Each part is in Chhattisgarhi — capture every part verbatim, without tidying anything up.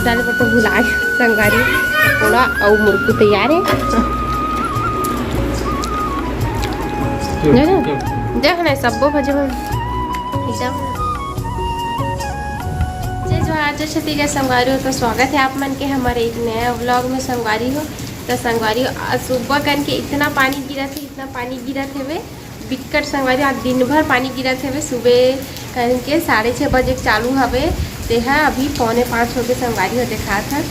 डाले बर तो भुला गे संगवारी। पकोड़ा अउ मुरकू तैयार हे। देख ना, देख ना, सब्बो भजे मन एकदम। जय जोहार, जय छत्तीसगढ़ संगवारी हो, तो स्वागत है आप मन के हमारे एक नया व्लॉग में संगवारी हो। तो संगवारी हो, आज सुबह कन के इतना पानी गिरत हे, इतना पानी गिरत हवे, बिकट संगवारी, आज दिन भर पानी गिरत हवे। सुबह कन के साढ़े छः बजे चालू हवे, तेहा अभी पौने पाँच होगे संगवारी हो, देखात हे।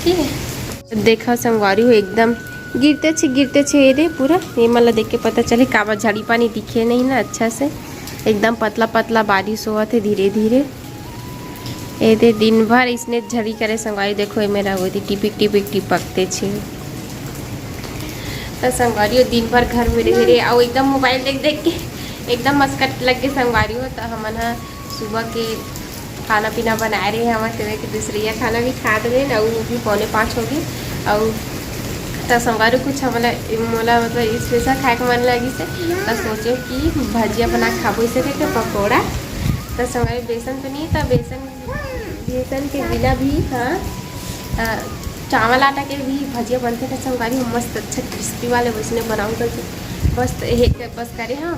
ठीक है, देखा संगवारी हो, एकदम गिरते छे, गिरते छे, ये दे पूरा, ये मन ला देख के पता चले काबर झड़ी पानी दिखे नहीं ना अच्छा से, एकदम पतला पतला बारिश होवत हे धीरे धीरे। ए दे दिन भर इसने झड़ी करे संगवारी, देखो ए मेरा वो दे टिपिक टिपिक टिपकते छे। तो संगवारी हो दिन भर घर में रहे रे, अउ एकदम मोबाइल देख देख के एकदम मस्कट लग गे संगवारी हो। तो हमन ह सुबह के खाना पीना बनाए रहे हवन, तेरे के दूसरैया खाना भी खा डरे, अउ वो भी पौने पाँच होगे। अउ त संगवारी कुछ हमला, मोला मतलब स्पेशल खाए के मन लगिस हे, त सोचे कि भजिया बना के खाबो, इसे करके पकौड़ा। त संगवारी बेसन तो नहीं, त बेसन, बेसन के बिना भी, हाँ, अ, चावल आटा के भी भजिया बनथे त संगवारी, मस्त अच्छा क्रिस्पी वाले वैसने बनाऊँ करके बस एक बस करे हाँ,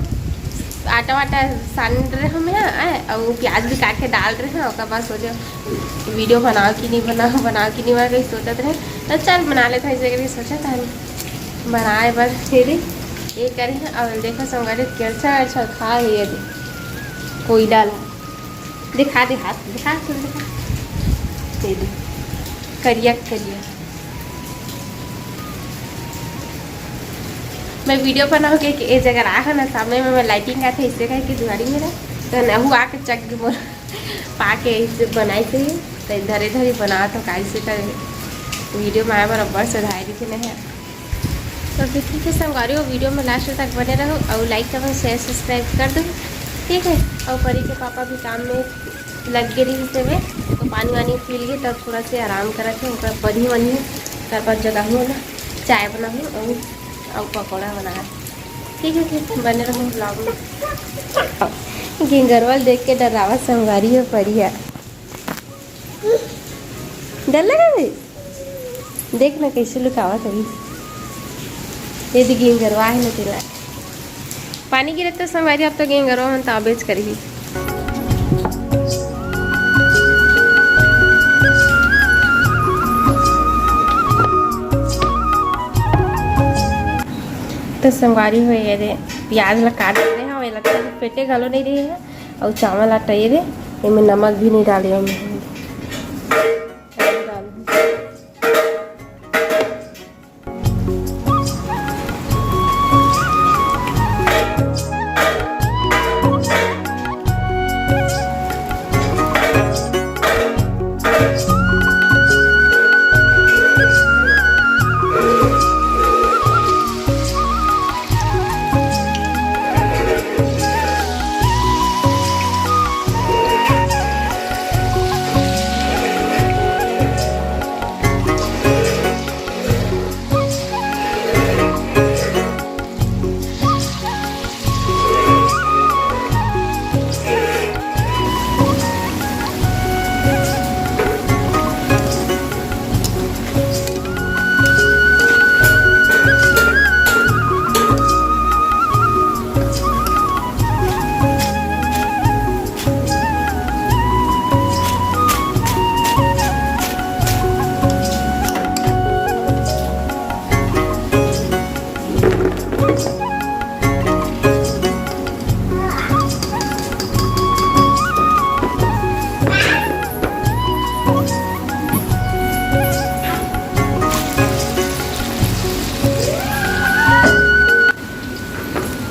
आटा वाटा सान रहे हम यहाँ, आय, अउ प्याज भी काट के डाल रहे हैं। ओकर बाद सोचे वीडियो बनाओ कि नहीं बनाओ, बनाओ कि नहीं बनाओ, कहीं सोचत रहे। तो चल बना लेते हैं, ऐसे करके सोचा था बनाए बर। फिर ये करे हैं, अउ देखो संगवारी, अच्छा अच्छा खा रही है, कोई डाला। दिखा दे हाथ, दिखा, हाथ दिखा। ये दे, करिया करिया। मैं वीडियो बनाऊँ के, के ए जगह रहा ना, सामने में मैं लाइटिंग आथे, इससे कहे कि दुआरी मेरा, तो नहू आके चक के बोल पाके इसे बनाई थे, तो धरे धरे बना तो काई से कर वीडियो में आए बर अब्बड़ सधाए दिखे नहीं है। तो फिर ठीक है संगवारी हो, वीडियो में लास्ट तक बने रहो अउ लाइक, कमेंट, शेयर, सब्सक्राइब कर दो। ठीक है, अउ परी के पापा भी काम में लग गे रहिस हवे, तो पानी वानी पी लिए, तब थोड़ा से आराम करत हे, ओकर पढ़ी वनी हे, ओकर बाद जगाहूँ ना, चाय बनाहूँ अउ, अउ पकौड़ा बनाहूँ। ठीक है, ठीक, बने रहो ब्लॉग में। गेंगरवा ल देख के डरावा संगवारी हो परी ह। डर लगा भाई? देख ना कैसे लुकावत हवे। ये दे गेंगरवा हे ना तेला। पानी गिरे तो संगवारी, अब तो गेंगरवा मन ताबेच करही। तो संगवारी हो ये दे प्याज ला काट दे हव, ये लगता है फेटे घलो नहीं रही है। अउ चावल आटा ये दे, एमे नमक भी नहीं डाले हव।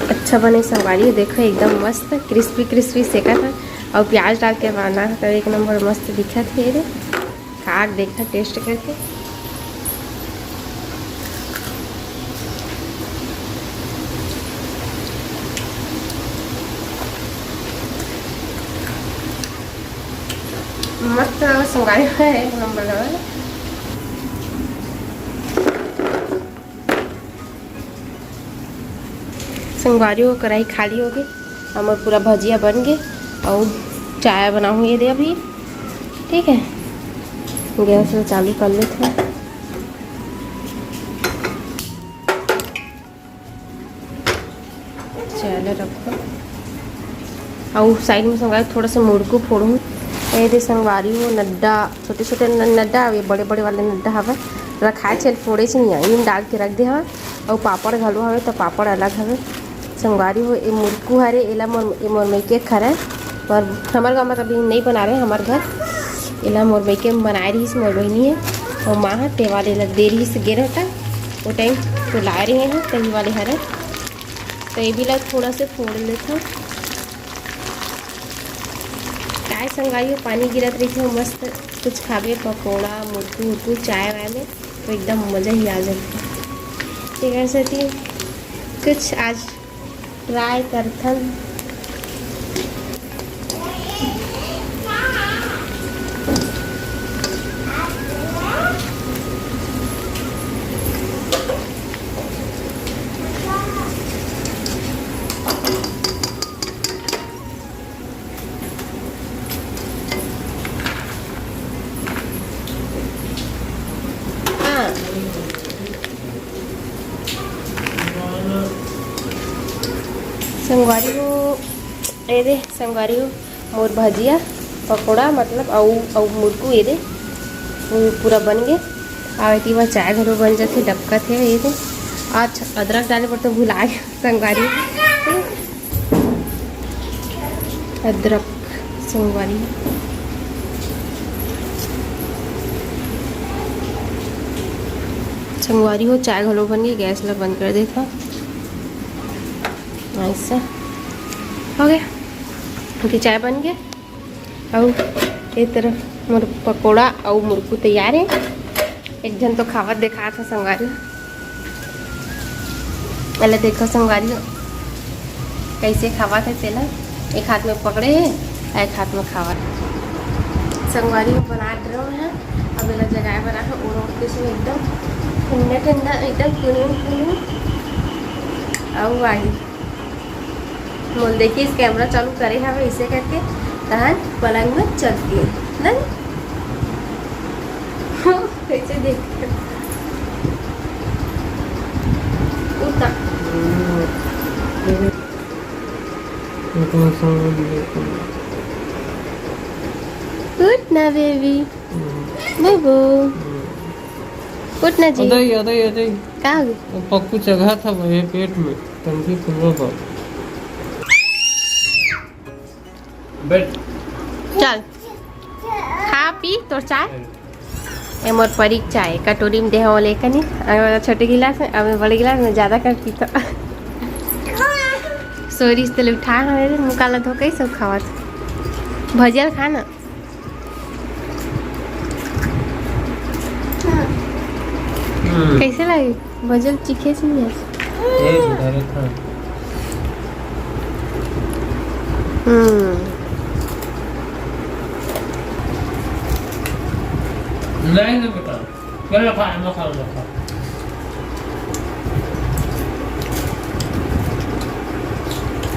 अच्छा बने संगवारी, देखो एकदम मस्त क्रिस्पी क्रिस्पी सेकत हे। अउ प्याज डाल के बना हे तो एक नंबर मस्त दिखत हे रे। खा के देखा टेस्ट करके। मस्त संगवारी हे, एक नंबर हे। संगवारी हो, कढ़ाई खाली होगे, हमर पूरा भजिया बन गे, अउ चाय बनाहूँ ये दे अभी, ठीक है। गैस ला चालू कर लेथन। चलो रखो। अउ साइड में संगवारी थोड़ा सा मुरकू फोड़हूँ। ए दे संगवारी हो नड्डा, छोटे छोटे न-, नड्डा हवे, बड़े बड़े वाले नड्डा हवे, रखाए चल फोड़े से नहीं आई, डाल के रख दे हवा। अउ पापड़ घलो हवे, तो पापड़ अलग हवे। संगवारी हो, ए मुरकू हरे, एला मोर, ए मोर मइके हरे, पर हमर गाँव में तो अभी नहीं बना रहे हमर घर। एला मोर मइके बनाए रहिस मोर बहिनी हे, अउ माँ ह तेवाले ला दे रहिस गे रहता, वो टाइम तो लाए रहे हैं, तही वाले हरे। तो ये भी ला थोड़ा से फोड़ लेता। काय संगवारी हो, पानी गिरत रहिथे, मस्त कुछ खाबे, पकौड़ा, मुरकू उरकू, चाय वाय में, तो एकदम मजा ही आ जाता। तेकर सेती कुछ आज ट्राई करथन। हाँ। संगवारी हो, ए दे संगवारी हो, मोर भजिया, पकोड़ा मतलब, अउ, अउ मुरकू ए दे, वो पूरा बन गे। अउ एती बर चाय घलो बन जाथे, डबकत हे ए दे। अच्छा, अदरक डाले बर तो भुला गे संगवारी। अदरक संगवारी। संगवारी हो, चाय घलो बन गे, गैस ला बंद कर देथव। ऐसा हो गया, ओके, चाय बन गे। अउ ए तरफ मोर पकोड़ा अउ मुरकू तैयार हे। एक झन तो खावत देखात हे संगवारी। एला देखो संगवारी हो, कैसे खावत हे तेला। एक हाथ में पकड़े हे, एक हाथ में खावत। संगवारी हो, बना डरो हे। अब एला जगाए बर आए हे, ओढ़ ओढ़ के इसमें एकदम ठंडा ठंडा, एकदम कुनकुन कुनकुन। अउ आही। मोल देखिस कैमरा चालू करे हवे, इसे करके तहन पलंग में चढ़ के, नहीं? कैसे देख उठा। उठ ना बेबी, बाबू, उठ ना जी। अदई, अदई, अदई। का हो गया? वो पक्कू चघा था मेरे पेट में, टंकी खुलवा पर। बैठ। चल, खा पी तोर चाय। ए मोर परी के चाय, कटोरी में देहो लेकनी, अउ छोटे गिलास में, अउ बड़े गिलास में ज्यादा कर पीथो। सोरिस तेल उठा हवे, मुका ला धो के सब खावत। भजिया ल खा ना। हम्म। कैसे लगे? भजिया ल चीखे से नहीं है? ये भी direct खा। हम्म। नहीं, नहीं बेटा। चलो खा, मैं खा लूंगा, खा।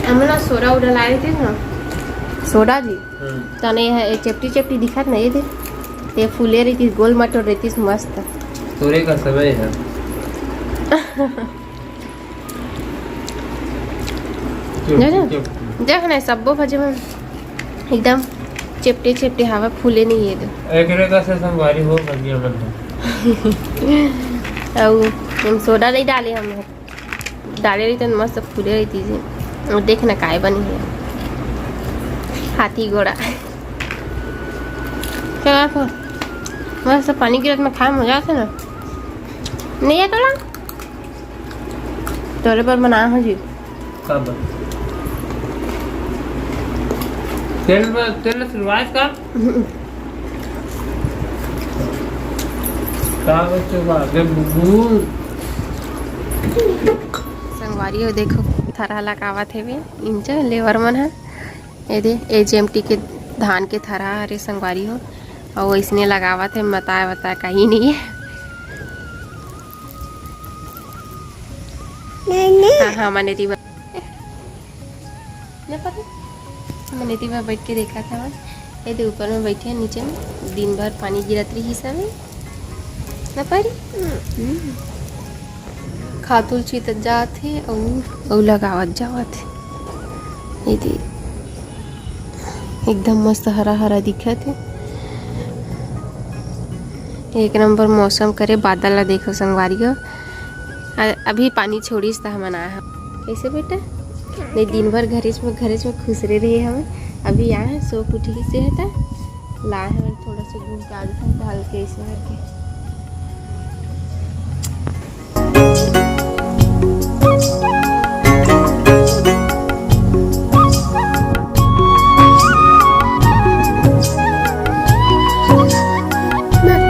हमन सोडा उडा लाए थे ना। सोडा जी। हम्म। तने ये चेपटी चेपटी दिखत ना, ये दे। ये फूले रहितिस, गोल मटोर रहितिस, मस्त। तोरे का समय है। जा, जा। चेपटी, चेपटी। देख ना, सब्बो भजे मन एकदम चेपटे चेपटे हवा, फूले नहीं ये दे। एकरे का से संगवारी हो, बढ़िया मन है। अउ हम सोडा नहीं डाले हम। डाले रहिते न मस्त फूले रहितिस। अउ देख ना काय बनी है। हाथी घोड़ा। चला तो। मस्त पानी गिरत में खाए मजा आथे ना। नहीं है तोला? तोरे बर बनाए हो जी। का बर? तेल में, तेल में सिलवाए का? का बच्चों का? अबे बुबू। संगवारी हो देखो, थरहा लगावत हेवे, इंच लेबर मन ह। ए दे, ए जेमटी के धान के थरहा हरे संगवारी हो, अउ अइसने लगावत हे, मताए वताए कहीं नहीं है। हाँ, हाँ, मने ती बर, नहीं पता, मने ती बर बैठ के देखा था बस। ये दे ऊपर में बैठे हे, नीचे में दिन भर पानी गिरत रहिस हवे ना परी। हम्म। खातुल छीतत जात हे अउ, अउ लगावत जावत हे। ये दे एकदम मस्त हरा हरा दिखत हे। एक नंबर मौसम करे, बादल ला देखो संगवारी हो। अ-, अभी पानी छोड़िस त हमन आए हन। कैसे बेटा? नहीं, दिन भर घरेच में, घरेच में खुसरे रहे हवन। अभी आए हन, सो के उठिस हे त लाए हवन, थोड़ा सा घूम के आ जाथन, टहल के ऐसे करके।